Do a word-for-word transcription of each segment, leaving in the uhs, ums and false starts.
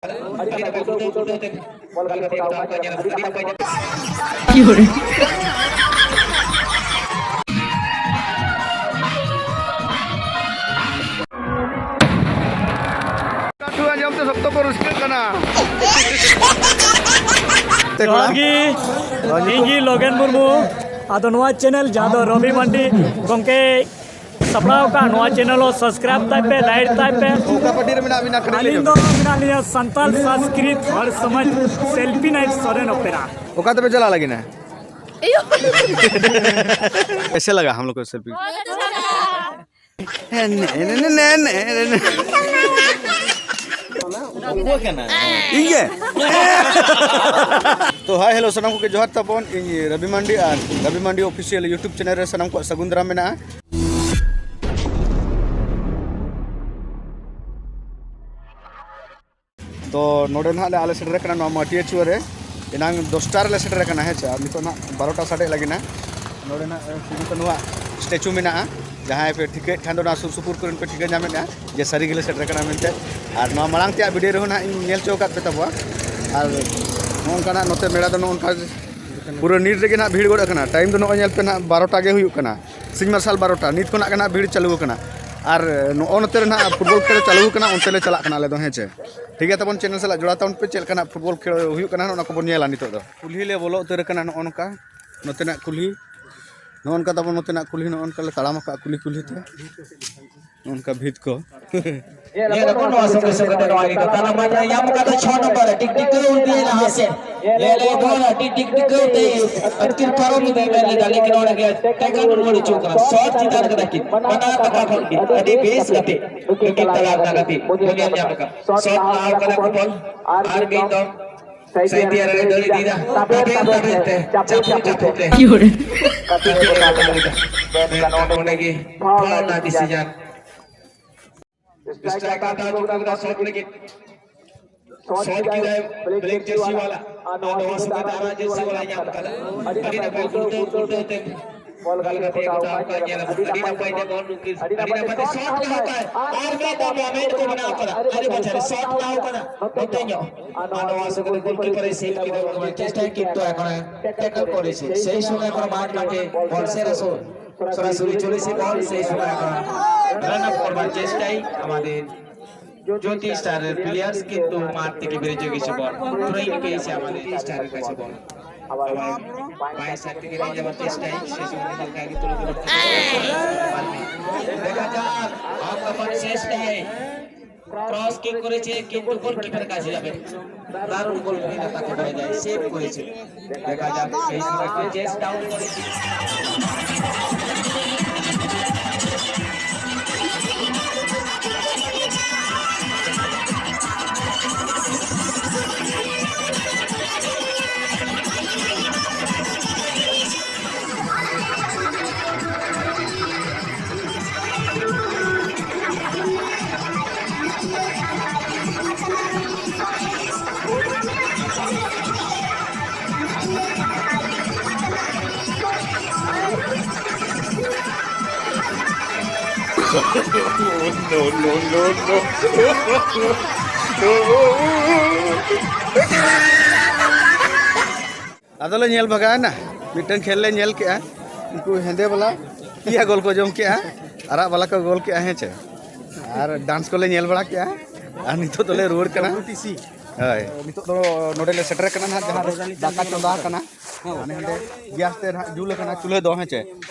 ᱟᱹᱰᱤ ᱱᱟᱯᱟᱭ ᱜᱩᱴᱟᱹᱣ ᱜᱩᱴᱟᱹᱣ ᱛᱮ ᱵᱚᱞ ᱜᱟᱛᱮ ᱠᱚ ᱧᱮᱞ ᱟᱹᱰᱤ ᱱᱟᱯᱟᱭ ᱧᱮᱞ᱾ ᱞᱟᱹᱴᱩ ᱟᱸᱡᱚᱢ ᱛᱮ ᱥᱚᱠᱛᱚ ᱠᱚ ᱨᱟᱹᱥᱠᱟᱹᱜ ᱠᱟᱱᱟ᱾ ᱡᱚᱦᱟᱨ ᱜᱮ, ᱤᱧ ᱜᱮ ᱞᱚᱜᱮᱱ ᱢᱩᱨᱢᱩ᱾ ᱟᱫᱚ ᱱᱚᱣᱟ ᱪᱮᱱᱮᱞ ᱡᱟᱦᱟᱸ ᱫᱚ ᱨᱚᱵᱤ ᱢᱟᱱᱰᱤ ᱜᱚᱢᱠᱮ ᱥᱟᱯᱲᱟᱣ ᱟᱠᱟᱫ, ᱱᱚᱣᱟ ᱪᱮᱱᱮᱞ ᱦᱚᱸ ᱥᱟᱵᱥᱠᱨᱟᱭᱤᱵ ᱛᱟᱭ ᱯᱮ, ᱞᱟᱭᱤᱠ ᱛᱟᱭ ᱯᱮ᱾ ᱚᱠᱟ ᱯᱟᱨᱴᱤ ᱨᱮ ᱢᱮᱱᱟᱜ ᱵᱤᱱᱟ? ᱠᱟᱹᱴᱤᱡ ᱞᱟᱹᱭ ᱟᱹᱞᱤᱧ ᱧᱚᱜ ᱫᱚ ᱵᱤᱱ᱾ ᱢᱮᱱᱟᱜ ᱞᱤᱧᱟ ᱥᱟᱱᱛᱟᱞ ᱥᱚᱝᱥᱠᱨᱤᱛ ᱦᱚᱲ ᱥᱚᱢᱟᱡᱽ ᱥᱮᱞᱯᱤ ᱱᱟᱭᱤᱴ ᱥᱚᱨᱮᱱ ᱚᱯᱮᱨᱟ᱾ ᱚᱠᱟ ᱛᱮᱯᱮ ᱪᱟᱞᱟᱜ ᱞᱟᱹᱜᱤᱫ ᱱᱟ? कैसे लगा हम लोग को सेल्फी? ᱤᱧ ᱜᱮ? ᱛᱚ ᱦᱟᱭ ᱦᱮᱞᱳ ᱥᱟᱱᱟᱢ ᱠᱚᱜᱮ ᱡᱚᱦᱟᱨ ᱛᱟᱵᱚᱱ, ᱤᱧ ᱨᱚᱵᱤ ᱢᱟᱱᱰᱤ ᱟᱨ ᱨᱚᱵᱤ ᱢᱟᱱᱰᱤ ᱚᱯᱷᱤᱥᱤᱭᱟᱞ YouTube ᱪᱮᱱᱮᱞ ᱨᱮ ᱥᱟᱱᱟᱢ ᱠᱚᱣᱟᱜ ᱥᱟᱹᱜᱩᱱ ᱫᱟᱨᱟᱢ ᱢᱮᱱᱟᱜᱼᱟ᱾ ᱛᱚ ᱱᱚᱰᱮ ᱱᱟᱦᱟᱜ ᱞᱮ ᱟᱞᱮ ᱥᱮᱴᱮᱨ ᱟᱠᱟᱱᱟ ᱱᱚᱣᱟ ᱢᱟᱹᱴᱤᱭᱟᱹ ᱪᱩᱣᱟᱹ ᱨᱮ᱾ ᱮᱱᱟᱝ ᱫᱚᱥᱴᱟ ᱨᱮᱞᱮ ᱥᱮᱴᱮᱨ ᱟᱠᱟᱱᱟ, ᱦᱮᱸ ᱥᱮ, ᱟᱨ ᱱᱤᱛᱚᱜ ᱱᱟᱦᱟᱜ ᱵᱟᱨᱚᱴᱟ ᱥᱟᱰᱮ ᱞᱟᱹᱜᱤᱫ ᱱᱟ᱾ ᱱᱚᱰᱮ ᱱᱟᱦᱟᱜ ᱥᱤᱫᱩ ᱠᱟᱹᱱᱦᱩᱣᱟᱜ ᱥᱴᱮᱪᱩ ᱢᱮᱱᱟᱜᱼᱟ, ᱡᱟᱦᱟᱸᱭ ᱯᱮ ᱴᱷᱤᱠᱟᱹᱭᱮᱫ ᱠᱷᱟᱱ ᱫᱚ ᱚᱱᱟ ᱥᱩᱨ ᱥᱩᱯᱩᱨ ᱠᱚᱨᱮᱱ ᱯᱮ ᱴᱷᱤᱠᱟᱹ ᱧᱟᱢᱮᱫᱼᱟ ᱡᱮ ᱥᱟᱹᱨᱤ ᱜᱮᱞᱮ ᱥᱮᱴᱮᱨ ᱟᱠᱟᱱᱟ ᱢᱮᱱᱛᱮ᱾ ᱟᱨ ᱱᱚᱣᱟ ᱢᱟᱲᱟᱝ ᱛᱮᱭᱟᱜ ᱵᱷᱤᱰᱤᱭᱳ ᱨᱮᱦᱚᱸ ᱱᱟᱦᱟᱜ ᱤᱧ ᱧᱮᱞ ᱦᱚᱪᱚ ᱟᱠᱟᱫ ᱯᱮ ᱛᱟᱵᱚᱣᱟ᱾ ᱟᱨ ᱱᱚᱜᱼᱚ ᱱᱚᱝᱠᱟᱱᱟᱜ ᱱᱚᱛᱮ ᱢᱮᱲᱟ ᱫᱚ ᱱᱚᱜᱼᱚ ᱱᱚᱝᱠᱟ ᱯᱩᱨᱟᱹ ᱱᱤᱴ ᱨᱮᱜᱮ ᱱᱟᱦᱟᱜ ᱵᱷᱤᱲ ᱜᱚᱫ ᱟᱠᱟᱱᱟ᱾ ᱴᱟᱭᱤᱢ ᱫᱚ ᱱᱚᱜᱼᱚᱭ ᱧᱮᱞ ᱯᱮ ᱱᱟᱦᱟᱜ ᱵᱟᱨᱚᱴᱟ ᱜᱮ ᱦᱩᱭᱩᱜ ᱠᱟᱱᱟ, ᱥᱤᱧ ᱢᱟᱨᱥᱟᱞ ᱵᱟᱨᱚᱴᱟ, ᱱᱤᱛ ᱠᱷᱚᱱᱟᱜ ᱜᱮ ᱱᱟᱦᱟᱜ ᱵᱷᱤᱲ ᱪᱟᱹᱞᱩ ᱟᱠᱟᱱᱟ᱾ ᱟᱨ ᱱᱚᱜᱼᱚ ᱱᱚᱛᱮ ᱨᱮ ᱱᱟᱦᱟᱜ ᱯᱷᱩᱴᱵᱚᱞ ᱠᱷᱮᱞ ᱪᱟᱹᱞᱩ ᱟᱠᱟᱱᱟ, ᱚᱱᱛᱮ ᱞᱮ ᱪᱟᱞᱟᱜ ᱠᱟᱱᱟ ᱟᱞᱮ ᱫᱚ, ᱦᱮᱸ ᱪᱮ᱾ ᱴᱷᱤᱠ ᱜᱮᱭᱟ, ᱛᱟᱵᱚᱱ ᱪᱮᱱᱮᱞ ᱥᱟᱞᱟᱜ ᱡᱚᱲᱟᱣ ᱛᱟᱵᱚᱱ ᱯᱮ, ᱪᱮᱫ ᱞᱮᱠᱟᱱᱟᱜ ᱯᱷᱩᱴᱵᱚᱞ ᱠᱷᱮᱞ ᱦᱩᱭᱩᱜ ᱠᱟᱱᱟ ᱚᱱᱟ ᱠᱚᱵᱚᱱ ᱧᱮᱞᱟ ᱱᱤᱛᱚᱜ ᱫᱚ᱾ ᱠᱩᱞᱦᱤ ᱞᱮ ᱵᱚᱞᱚ ᱩᱛᱟᱹᱨ ᱟᱠᱟᱱᱟ, ᱱᱚᱜᱼᱚ ᱱᱚᱝᱠᱟ ᱱᱚᱛᱮᱱᱟᱜ ᱠᱩᱞᱦᱤ, ᱱᱚᱜᱼᱚ ᱱᱚᱝᱠᱟ ᱛᱟᱵᱚᱱ ᱱᱚᱛᱮᱱᱟᱜ ᱠᱩᱞᱦᱤ, ᱱᱚᱜᱼᱚ ᱱᱚᱝᱠᱟ ᱞᱮ ᱛᱟᱲᱟᱢ ᱟᱠᱟᱫ ᱠᱩᱞᱦᱤ ᱠᱩᱞᱦᱤ ᱛᱮ᱾ ᱱᱚᱜᱼᱚ ᱱᱚᱝᱠᱟ ᱵᱷᱤᱛ ᱠᱚ᱾ ᱧᱮᱞ ᱟᱵᱚᱱ ᱱᱚᱣᱟ ᱥᱚᱸᱜᱮ ᱥᱚᱸᱜᱮ ᱛᱮ ᱱᱚᱣᱟ ᱨᱮᱜᱮ ᱛᱟᱞᱟ ᱢᱟᱴᱷ ᱨᱮ ᱧᱟᱢ ᱟᱠᱟᱫᱟ ᱪᱷᱚ ᱱᱚᱢᱵᱚᱨ, ᱟᱹᱰᱤ ᱴᱤᱠᱟᱹᱣ ᱤᱫᱤᱭᱮ ᱞᱟᱦᱟ ᱥᱮᱫ᱾ ᱧᱮᱞ ᱟᱵᱚᱱ ᱟᱹᱰᱤ ᱴᱤᱠ ᱴᱤᱠᱟᱹᱣ ᱛᱮ ᱟᱹᱛᱠᱤᱨ ᱯᱟᱨᱚᱢ ᱤᱫᱤ ᱢᱮᱱ ᱞᱮᱫᱟ, ᱞᱮᱠᱤᱱ ᱚᱸᱰᱮ ᱜᱮ ᱴᱮᱠᱟᱣ ᱨᱩᱣᱟᱹᱲ ᱦᱚᱪᱚ ᱠᱟᱱᱟ᱾ ᱥᱚᱴ ᱪᱮᱛᱟᱱ ᱠᱟᱫᱟ ᱠᱤᱱ, ᱵᱟᱱᱟᱨ ᱯᱟᱦᱴᱟ ᱠᱷᱚᱱ ᱜᱮ ᱟᱹᱰᱤ ᱵᱮᱥ ᱜᱟᱛᱮ ᱵᱚᱱ ᱧᱮᱞ ᱧᱟᱢ ᱟᱠᱟᱫ᱾ ᱥᱚᱴ ᱞᱟᱦᱟ ᱠᱟᱫᱟ ᱠᱚ ᱵᱚᱞ, ᱟᱨ ᱢᱤᱫ ᱫᱚᱢ ᱥᱟᱭᱤᱛᱤᱭᱟ ᱨᱮ ᱫᱟᱹᱲ ᱤᱫᱤᱭᱮᱫᱟ, ᱛᱟᱵᱮᱨ ᱛᱟᱵᱮᱨ ᱛᱮ, ᱪᱟᱯᱩ ᱪᱟᱯᱩ ᱛᱮ ᱠᱟᱛᱮ ᱮ ᱵᱚᱞ ᱞᱮᱫᱟ᱾ ᱢᱮᱱᱠᱷᱟᱱ ᱚᱸᱰᱮ ᱜᱮ ᱯᱷᱟᱣᱞ ᱨᱮᱱᱟᱜ ᱰᱤᱥᱤᱡᱚᱱ᱾ ᱥᱴᱨᱟᱭᱤᱠ ᱦᱟᱛᱟᱣ ᱦᱚᱪᱚ ᱠᱮᱫᱟ ᱥᱚᱴ ᱞᱟᱹᱜᱤᱫ᱾ ᱥᱚᱴ ᱠᱮᱫᱟᱭ ᱵᱞᱮᱠ ᱡᱟᱨᱥᱤ ᱣᱟᱞᱟ᱾ ᱟᱨ ᱱᱚᱣᱟ ᱥᱚᱸᱜᱮ ᱛᱮ ᱟᱨᱟᱜ ᱡᱟᱨᱥᱤ ᱣᱟᱞᱟᱭ ᱧᱟᱢ ᱠᱟᱫᱟ᱾ ᱟᱹᱰᱤ ᱱᱟᱯᱟᱭ ᱜᱩᱲᱫᱟᱹᱣ ᱜᱩᱲᱫᱟᱹᱣ ᱛᱮ ᱜᱚᱞ ᱜᱟᱞ ᱠᱟᱛᱮ ᱜᱚᱴᱟ ᱠᱚ ᱧᱮᱞ ᱟᱠᱚ᱾ ᱟᱹᱰᱤ ᱱᱟᱯᱟᱭ ᱛᱮ ᱵᱚᱞ ᱨᱩᱠᱤ, ᱟᱹᱰᱤ ᱱᱟᱯᱟᱭ ᱛᱮ ᱥᱚᱴ ᱞᱟᱦᱟ ᱠᱟᱜᱼᱟᱭ᱾ ᱟᱨ ᱢᱤᱫ ᱫᱷᱟᱣ ᱢᱚᱢᱮᱱᱴ ᱠᱚ ᱵᱮᱱᱟᱣ ᱠᱟᱫᱟ᱾ ᱟᱹᱰᱤ ᱵᱟᱡᱟᱨ ᱨᱮ ᱥᱚᱴ ᱞᱟᱦᱟ ᱠᱟᱫᱟ᱾ ᱱᱚᱛᱮ ᱧᱚᱜ᱾ ᱟᱨ ᱱᱚᱣᱟ ᱥᱚᱸᱜᱮ ᱛᱮ ᱜᱳᱞᱠᱤᱯᱟᱨ ᱮ ᱥᱮᱵᱷ ᱠᱮᱫᱟ, ᱪᱮᱥᱴᱟᱭ, ᱠᱤᱱᱛᱩ ᱮᱠᱷᱚᱱ ট্যাকল করেছে। সেই সময় এখন মাঝ মাঠে বল ছেড়েছে। সরাসরি চলেছে বল, সেই সময় এখন রান আপ করবার চেষ্টায় আমাদের জ্যোতি স্টারের প্লেয়ার্স, কিন্তু মাঠ থেকে বেরিয়ে গেছে বল। থ্রোইং পেয়েছে আমাদের স্টারের কাছে বল। আবার বাঁয়ে সাইড থেকে নিয়ে যাওয়ার চেষ্টায়, সেই সময় নিজের গাড়ি তুলে ধরতে পারবে। দেখা যাক, আক্রমণ শেষ নেই। ক্রস কিক করেছে, কিন্তু গোলকিপারের কাছে যাবে। দারুণ গোল ফিরে তাকে বলা যায়, সেভ করেছে। দেখা যাক, সেই সময় চেস ডাউন করেছে। No, no, no, no. ᱟᱫᱚᱞᱮ ᱧᱮᱞ ᱵᱷᱟᱜᱟᱣᱮᱱᱟ᱾ ᱢᱤᱫᱴᱟᱝ ᱠᱷᱮᱞ ᱞᱮ ᱧᱮᱞ ᱠᱮᱜᱼᱟ, ᱩᱱᱠᱩ ᱦᱮᱸᱫᱮ ᱵᱟᱞᱟ ᱯᱮᱭᱟ ᱜᱳᱞ ᱠᱚ ᱡᱚᱢ ᱠᱮᱜᱼᱟ, ᱟᱨᱟᱜ ᱵᱟᱞᱟ ᱠᱚ ᱜᱳᱞ ᱠᱮᱜᱼᱟ, ᱦᱮᱸ ᱪᱮ᱾ ᱟᱨ ᱰᱟᱱᱥ ᱠᱚᱞᱮ ᱧᱮᱞ ᱵᱟᱲᱟ ᱠᱮᱜᱼᱟ, ᱟᱨ ᱱᱤᱛᱚᱜ ᱫᱚᱞᱮ ᱨᱩᱣᱟᱹᱲ ᱠᱟᱱᱟ᱾ ᱦᱳᱭ᱾ ᱱᱤᱛᱚᱜ ᱫᱚ ᱱᱚᱰᱮ ᱞᱮ ᱥᱮᱴᱮᱨ ᱠᱟᱱᱟ ᱱᱟᱦᱟᱜ, ᱡᱟᱦᱟᱸ ᱨᱮ ᱫᱟᱠᱟ ᱪᱚᱸᱫᱟ ᱟᱠᱟᱱᱟ᱾ ᱦᱟᱱᱮ ᱦᱟᱸᱰᱮ ᱜᱮᱥ ᱛᱮ ᱱᱟᱦᱟᱜ ᱡᱩᱞ ᱟᱠᱟᱱᱟ ᱪᱩᱞᱦᱟᱹ ᱫᱚ, ᱦᱮᱸ ᱪᱮ᱾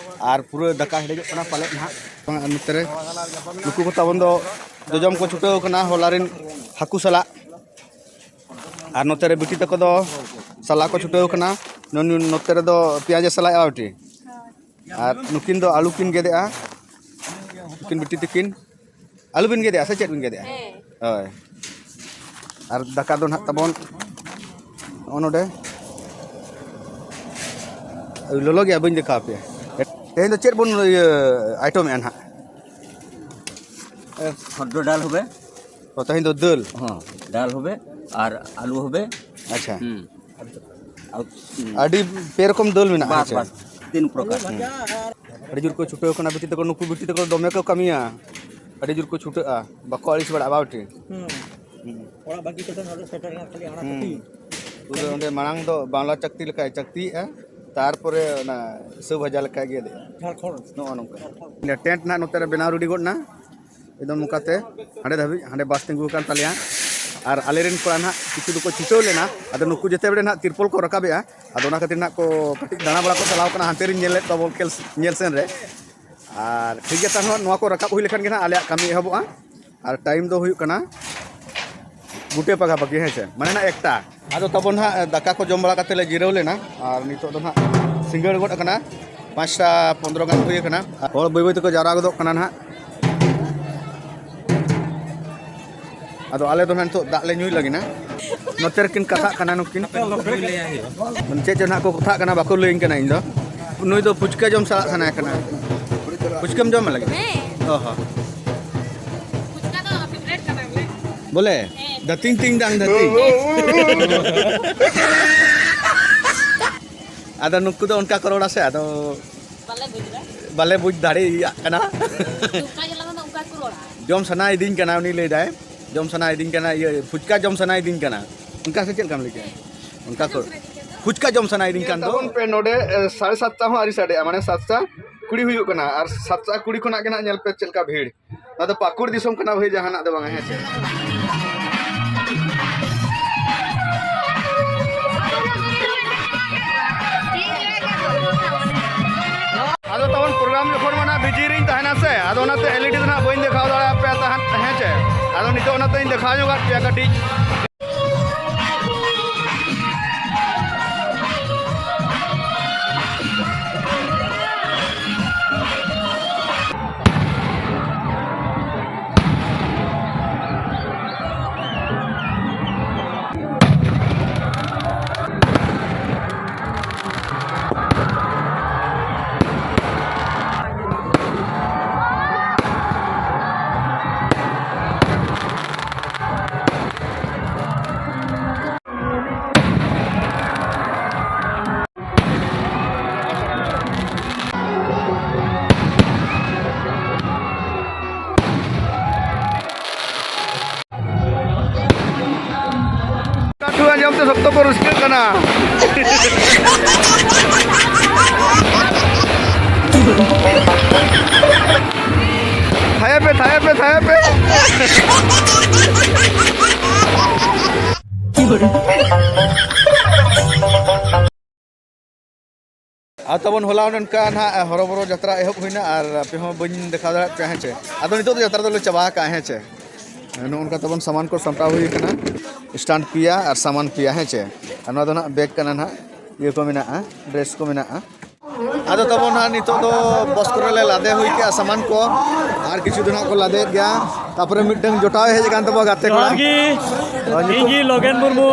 ᱟᱨ ᱯᱩᱨᱟᱹ ᱫᱟᱠᱟ ᱦᱮᱰᱮᱡᱚᱜ ᱠᱟᱱᱟ ᱯᱟᱞᱮᱫ ᱱᱟᱦᱟᱜ᱾ ᱟᱨ ᱱᱚᱛᱮ ᱨᱮ ᱱᱩᱠᱩ ᱠᱚ ᱛᱟᱵᱚᱱ ᱫᱚ ᱡᱚᱡᱚᱢ ᱠᱚ ᱪᱷᱩᱴᱟᱹᱣ ᱠᱟᱱᱟ ᱦᱚᱞᱟ ᱨᱮᱱ ᱦᱟᱹᱠᱩ ᱥᱟᱞᱟᱜ᱾ ᱟᱨ ᱱᱚᱛᱮ ᱨᱮ ᱵᱤᱴᱤ ᱛᱟᱠᱚ ᱫᱚ ᱥᱟᱞᱟ ᱠᱚ ᱪᱷᱩᱴᱟᱹᱣ ᱠᱟᱱᱟ᱾ ᱱᱚ-, ᱱᱚ-, ᱱᱚᱛᱮ ᱨᱮᱫᱚ ᱯᱮᱸᱭᱟᱡᱽ ᱮ ᱥᱟᱞᱟᱭᱮᱜᱼᱟ ᱵᱤᱴᱤ᱾ ᱟᱨ ᱱᱩᱠᱤᱱ ᱫᱚ ᱟᱹᱞᱩ ᱠᱤᱱ ᱜᱮᱫᱮᱜᱼᱟ᱾ ᱱᱩᱠᱤᱱ ᱵᱤᱴᱤ ᱛᱟᱹᱠᱤᱱ ᱟᱹᱞᱩ ᱵᱤᱱ ᱜᱮᱫᱮᱜᱼᱟ ᱥᱮ ᱪᱮᱫ ᱵᱤᱱ ᱜᱮᱫᱮᱜᱼᱟ? ᱦᱮᱸ᱾ ᱦᱳᱭ᱾ ᱟᱨ ᱫᱟᱠᱟ ᱫᱚ ᱱᱟᱦᱟᱜ ᱛᱟᱵᱚᱱ ᱱᱚᱜᱼᱚ ᱱᱚᱰᱮ᱾ ᱞᱚᱞᱚ ᱜᱮᱭᱟ, ᱵᱟᱹᱧ ᱫᱮᱠᱷᱟᱣ ᱟᱯᱮᱭᱟ᱾ ᱛᱮᱦᱮᱧ ᱫᱚ ᱪᱮᱫ ᱵᱚᱱ, ᱤᱭᱟᱹ, ᱟᱭᱴᱚᱢᱮᱜᱼᱟ ᱱᱟᱦᱟᱜ? হদ্দ ডাল হবে। ও, ᱛᱮᱦᱮᱧ ᱫᱚ ᱫᱟᱹᱞ? ᱦᱚᱸ, ᱰᱟᱞ ᱦᱚᱵᱮ ᱟᱨ ᱟᱹᱞᱩ ᱦᱚᱵᱮ᱾ ᱟᱪᱪᱷᱟ᱾ ᱦᱩᱸ᱾ ᱟᱨ, ᱦᱩᱸ᱾ ᱟᱹᱰᱤ ᱯᱮ ᱨᱚᱠᱚᱢ ᱫᱟᱹᱞ ᱢᱮᱱᱟᱜᱼᱟ, ᱵᱟᱥ, ᱦᱮᱸ ᱪᱮ? ᱵᱟᱥ᱾ ᱛᱤᱱ ᱯᱨᱚᱠᱟᱨ᱾ ᱟᱹᱰᱤ ᱡᱳᱨ ᱠᱚ ᱪᱷᱩᱴᱟᱹᱣ ᱠᱟᱱᱟ ᱵᱤᱴᱤ ᱛᱟᱠᱚ, ᱱᱩᱠᱩ ᱵᱤᱴᱤ ᱛᱟᱠᱚ ᱫᱚᱢᱮ ᱠᱚ ᱠᱟᱹᱢᱤᱭᱟ, ᱟᱹᱰᱤ ᱡᱳᱨ ᱠᱚ ᱪᱷᱩᱴᱟᱹᱜᱼᱟ, ᱵᱟᱠᱚ ᱟᱹᱲᱤᱥ ᱵᱟᱲᱟᱜᱼᱟ ᱵᱟᱝ ᱵᱤᱴᱤ? ᱦᱩᱸ᱾ ᱦᱩᱸ᱾ ᱚᱲᱟᱜ ᱵᱟᱹᱜᱤ ᱠᱟᱛᱮ ᱱᱚᱰᱮ ᱥᱮᱴᱮᱨ ᱮᱱᱟ ᱠᱷᱟᱹᱞᱤ ᱟᱬᱟ ᱦᱩᱸ᱾ ᱠᱟᱹᱴᱤᱡ᱾ ᱯᱩᱨᱟᱹ ᱚᱸᱰᱮ ᱢᱟᱲᱟᱝ ᱫᱚ ᱵᱟᱝᱞᱟ ᱪᱟᱹᱠᱛᱤ ᱞᱮᱠᱟᱭ ᱪᱟᱹᱠᱛᱤᱭᱮᱫᱼᱟ, ᱛᱟᱨᱯᱚᱨᱮ ᱚᱱᱟ ᱥᱟᱹᱣ ᱵᱷᱟᱡᱟ ᱞᱮᱠᱟᱭ ᱜᱮᱫᱮᱜᱼᱟ᱾ ᱡᱷᱟᱲᱠᱷᱚᱸᱰ᱾ ᱱᱚᱜᱼᱚ ᱱᱚᱝᱠᱟ᱾ ᱴᱮᱱᱴ ᱱᱟᱦᱟᱜ ᱱᱚᱛᱮ ᱨᱮ ᱵᱮᱱᱟᱣ ᱨᱮᱰᱤ ᱜᱚᱫ ᱮᱱᱟ᱾ ᱮᱠᱫᱚᱢ ᱱᱚᱝᱠᱟᱛᱮ ᱦᱟᱸᱰᱮ ᱫᱷᱟᱹᱵᱤᱡ, ᱦᱟᱸᱰᱮ ᱵᱟᱥ ᱛᱤᱸᱜᱩ ᱟᱠᱟᱱ ᱛᱟᱞᱮᱭᱟ᱾ ᱟᱨ ᱟᱞᱮᱨᱮᱱ ᱠᱚᱲᱟ ᱱᱟᱦᱟᱜ ᱠᱤᱪᱷᱩ ᱫᱚᱠᱚ ᱪᱷᱩᱴᱟᱹᱣ ᱞᱮᱱᱟ, ᱟᱫᱚ ᱱᱩᱠᱩ ᱡᱮᱛᱮ ᱵᱮᱲᱮ ᱱᱟᱦᱟᱜ ᱛᱤᱨᱯᱚᱞ ᱠᱚ ᱨᱟᱠᱟᱵᱮᱜᱼᱟ, ᱟᱫᱚ ᱚᱱᱟ ᱠᱷᱟᱹᱛᱤᱨ ᱱᱟᱦᱟᱜ ᱠᱚ ᱠᱟᱹᱴᱤᱡ ᱫᱟᱬᱟ ᱵᱟᱲᱟ ᱠᱚ ᱪᱟᱞᱟᱣ ᱠᱟᱱᱟ ᱦᱟᱱᱛᱮ ᱨᱮᱧ ᱧᱮᱞ ᱞᱮᱫ ᱠᱚᱣᱟ ᱵᱚᱞ ᱠᱷᱮᱞ ᱧᱮᱞ ᱥᱮᱱ ᱨᱮ᱾ ᱟᱨ ᱴᱷᱤᱠ ᱜᱮᱭᱟ, ᱛᱟᱦᱚᱸ ᱱᱚᱣᱟ ᱠᱚ ᱨᱟᱠᱟᱵ ᱦᱩᱭ ᱞᱮᱠᱷᱟᱱ ᱜᱮ ᱱᱟᱦᱟᱜ ᱟᱞᱮᱭᱟᱜ ᱠᱟᱹᱢᱤ ᱮᱦᱚᱵᱚᱜᱼᱟ᱾ ᱟᱨ ᱴᱟᱭᱤᱢ ᱫᱚ ᱦᱩᱭᱩᱜ ᱠᱟᱱᱟ ᱜᱩᱴᱮ ᱯᱟᱠᱟ ᱯᱟᱠᱤ, ᱦᱮᱸ ᱥᱮ, ᱢᱟᱱᱮ ᱱᱟᱜ ᱮᱠᱴᱟ᱾ ᱟᱫᱚ ᱛᱟᱵᱚᱱ ᱦᱟᱸᱜ ᱫᱟᱠᱟ ᱠᱚ ᱡᱚᱢ ᱵᱟᱲᱟ ᱠᱟᱛᱮ ᱞᱮ ᱡᱤᱨᱟᱹᱣ ᱞᱮᱱᱟ, ᱟᱨ ᱱᱤᱛᱚᱜ ᱫᱚ ᱦᱟᱸᱜ ᱥᱤᱸᱜᱟᱹᱲ ᱜᱚᱫ ᱟᱠᱟᱱᱟ, ᱯᱟᱸᱪᱴᱟ ᱯᱚᱱᱫᱽᱨᱚ ᱜᱟᱱ ᱦᱩᱭ ᱟᱠᱟᱱᱟ᱾ ᱦᱚᱲ ᱵᱟᱹᱭ ᱵᱟᱹᱭ ᱛᱮᱠᱚ ᱡᱟᱣᱨᱟ ᱜᱚᱫᱚᱜ ᱠᱟᱱᱟ ᱱᱟᱦᱟᱜ᱾ ᱟᱫᱚ ᱟᱞᱮ ᱫᱚ ᱱᱟᱦᱟᱜ ᱱᱤᱛᱚᱜ ᱫᱟᱜ ᱞᱮ ᱧᱩᱭ ᱞᱟᱹᱜᱤᱫ ᱱᱟ᱾ ᱱᱚᱛᱮ ᱨᱮᱠᱤᱱ ᱠᱟᱛᱷᱟᱜ ᱠᱟᱱᱟ ᱱᱩᱠᱤᱱ᱾ ᱪᱮᱫ ᱪᱚ ᱱᱟᱦᱟᱜ ᱠᱚ ᱠᱟᱛᱷᱟᱜ ᱠᱟᱱᱟ, ᱵᱟᱠᱚ ᱞᱟᱹᱭᱟᱹᱧ ᱠᱟᱱᱟ ᱤᱧ ᱫᱚ᱾ ᱱᱩᱭ ᱫᱚ ᱯᱷᱩᱪᱠᱟ ᱡᱚᱢ ᱪᱟᱞᱟᱜ ᱥᱟᱱᱟᱭᱮ ᱠᱟᱱᱟ᱾ ᱯᱷᱩᱪᱠᱟᱢ ᱡᱚᱢ ᱞᱟᱹᱜᱤᱫ? ᱦᱮᱸ᱾ ᱚ ᱦᱚᱸ᱾ ᱯᱷᱩᱪᱠᱟ ᱫᱚ ᱯᱷᱮᱵᱟᱨᱮᱴ ᱠᱟᱱᱟ ᱵᱚᱞᱮ᱾ ᱵᱚᱞᱮ? ᱦᱮᱸ᱾ ᱫᱟᱹᱛᱤᱧ ᱛᱤᱧ ᱫᱟᱝ ᱫᱟᱹᱛᱤᱧ᱾ ᱟᱫᱚ ᱱᱩᱠᱩ ᱫᱚ ᱚᱱᱠᱟ ᱠᱚ ᱨᱚᱲᱟ ᱥᱮ, ᱟᱫᱚ ᱵᱟᱞᱮ ᱵᱩᱡᱽ ᱫᱟ᱾ ᱵᱟᱞᱮ ᱵᱩᱡᱽ ᱫᱟᱲᱮᱭᱟᱜ ᱠᱟᱱᱟ᱾ ᱚᱱᱠᱟ ᱜᱮ ᱞᱟᱸᱫᱟ ᱫᱚ ᱚᱱᱠᱟ ᱜᱮᱠᱚ ᱨᱚᱲᱟ᱾ ᱡᱚᱢ ᱥᱟᱱᱟ ᱤᱫᱤᱧ ᱠᱟᱱᱟ, ᱩᱱᱤ ᱞᱟᱹᱭ ᱫᱟᱭ, ᱡᱚᱢ ᱥᱟᱱᱟ ᱤᱫᱤᱧ ᱠᱟᱱᱟ, ᱤᱭᱟᱹ, ᱯᱷᱩᱪᱠᱟ ᱡᱚᱢ ᱥᱟᱱᱟ ᱤᱫᱤᱧ ᱠᱟᱱᱟ᱾ ᱚᱱᱠᱟ ᱥᱮ ᱪᱮᱫ ᱞᱮᱠᱟᱢ ᱞᱟᱹᱭ ᱠᱮᱫᱟ? ᱚᱱᱠᱟ ᱠᱚ, ᱯᱷᱩᱪᱠᱟ ᱡᱚᱢ ᱥᱟᱱᱟ ᱤᱫᱤᱧ ᱠᱟᱱ ᱫᱚ᱾ ᱛᱟᱵᱚᱱ ᱯᱮ ᱱᱚᱰᱮ, ᱮ, ᱥᱟᱲᱮ ᱥᱟᱛᱴᱟ ᱦᱚᱸ ᱟᱹᱣᱨᱤ ᱥᱟᱰᱮᱜᱼᱟ, ᱢᱟᱱᱮ ᱥᱟᱛᱴᱟ ᱠᱩᱲᱤ ᱦᱩᱭᱩᱜ ᱠᱟᱱᱟ, ᱟᱨ ᱥᱟᱛᱴᱟ ᱠᱩᱲᱤ ᱠᱷᱚᱱᱟᱜ ᱜᱮ ᱱᱟᱜ ᱧᱮᱞ ᱯᱮ ᱪᱮᱫ ᱞᱮᱠᱟ ᱵᱷᱤᱲ᱾ ᱱᱚᱣᱟ ᱫᱚ ᱯᱟᱹᱠᱩᱲ ᱫᱤᱥᱚᱢ ᱠᱟᱱᱟ ᱵᱷᱟᱹᱭ, ᱡᱟᱦᱟᱱᱟᱜ ᱫᱚ ᱵᱟᱝᱟ, ᱦᱮᱸ ᱥᱮ᱾ ᱟᱫᱚ ᱛᱟᱵᱚᱱ ᱯᱨᱳᱜᱨᱟᱢ ᱡᱚᱠᱷᱚᱱ ᱢᱟ ᱱᱟᱜ ᱵᱤᱡᱤ ᱨᱤᱧ ᱛᱟᱦᱮᱱᱟ ᱥᱮ, ᱟᱫᱚ ᱚᱱᱟᱛᱮ ᱮᱞ ᱤ ᱰᱤ ᱫᱚ ᱱᱟᱜ ᱵᱟᱹᱧ ᱫᱮᱠᱷᱟᱣ ᱫᱟᱲᱮᱭᱟᱯᱮᱭᱟ ᱛᱟᱦᱮᱸᱫ, ᱦᱮᱸ ᱪᱮ᱾ ᱟᱫᱚ ᱱᱤᱛᱚᱜ ᱚᱱᱟᱛᱮᱧ ᱫᱮᱠᱷᱟᱣ ᱧᱚᱜᱟᱫ ᱯᱮᱭᱟ ᱠᱟᱹᱴᱤᱡ᱾ ᱧᱟᱢᱛᱮ ᱥᱚᱠᱛᱚ ᱠᱚ ᱨᱟᱹᱥᱠᱟᱹᱜ ᱠᱟᱱᱟ᱾ ᱛᱷᱟᱭᱟ ᱯᱮ, ᱛᱷᱟᱭᱟ ᱯᱮ, ᱛᱷᱟᱭᱟ ᱯᱮ᱾ ᱟᱨ ᱛᱟᱵᱚᱱ ᱦᱚᱞᱟ ᱚᱱᱮ ᱚᱱᱠᱟ ᱱᱟᱦᱟᱜ ᱦᱚᱨᱚ ᱵᱚᱨᱚ ᱡᱟᱛᱨᱟ ᱮᱦᱚᱵ ᱦᱩᱭᱱᱟ ᱟᱨ ᱟᱯᱮ ᱦᱚᱸ ᱵᱟᱹᱧ ᱫᱮᱠᱷᱟᱣ ᱫᱟᱲᱮᱭᱟᱜ ᱯᱮᱭᱟ, ᱦᱮᱸ ᱪᱮ? ᱟᱫᱚ ᱱᱤᱛᱚᱜ ᱫᱚ ᱡᱟᱛᱨᱟ ᱫᱚᱞᱮ ᱪᱟᱵᱟ ᱟᱠᱟᱜᱼᱟ, ᱦᱮᱸ ᱪᱮ? ᱱᱚᱜᱼᱚ ᱱᱚᱝᱠᱟ ᱛᱟᱵᱚᱱ ᱥᱟᱢᱟᱱ ᱠᱚ ᱥᱟᱢᱴᱟᱣ ᱦᱩᱭ ᱟᱠᱟᱱᱟ, ᱥᱴᱟᱱᱰ ᱯᱮᱭᱟ ᱟᱨ ᱥᱟᱢᱟᱱ ᱯᱮᱭᱟ, ᱦᱮᱸ ᱪᱮ? ᱟᱨ ᱱᱚᱣᱟ ᱫᱚ ᱱᱟᱦᱟᱜ ᱵᱮᱜᱽ ᱠᱟᱱᱟ ᱱᱟᱦᱟᱜ, ᱤᱭᱟᱹ ᱠᱚ ᱢᱮᱱᱟᱜᱼᱟ, ᱰᱨᱮᱥ ᱠᱚ ᱢᱮᱱᱟᱜᱼᱟ᱾ ᱟᱫᱚ ᱛᱟᱵᱚᱱ ᱱᱟᱦᱟᱜ ᱱᱤᱛᱚᱜ ᱫᱚ ᱵᱚᱥ ᱠᱚᱨᱮ ᱞᱮ ᱞᱟᱫᱮ ᱦᱩᱭ ᱠᱮᱜᱼᱟ ᱥᱟᱢᱟᱱ ᱠᱚ, ᱟᱨ ᱠᱤᱪᱷᱩ ᱫᱚ ᱱᱟᱦᱟᱜ ᱠᱚ ᱞᱟᱫᱮᱭᱮᱫ ᱜᱮᱭᱟ᱾ ᱛᱟᱯᱚᱨᱮ ᱢᱤᱫᱴᱟᱝ ᱡᱚᱴᱟᱣ ᱦᱮᱡ ᱟᱠᱟᱱ ᱛᱟᱵᱚᱱᱟ, ᱜᱟᱛᱮ ᱠᱚᱲᱟ᱾ ᱡᱚᱦᱟᱨ ᱜᱮ, ᱦᱳᱭ, ᱤᱧ ᱜᱮ ᱞᱚᱜᱮᱱ ᱢᱩᱨᱢᱩ᱾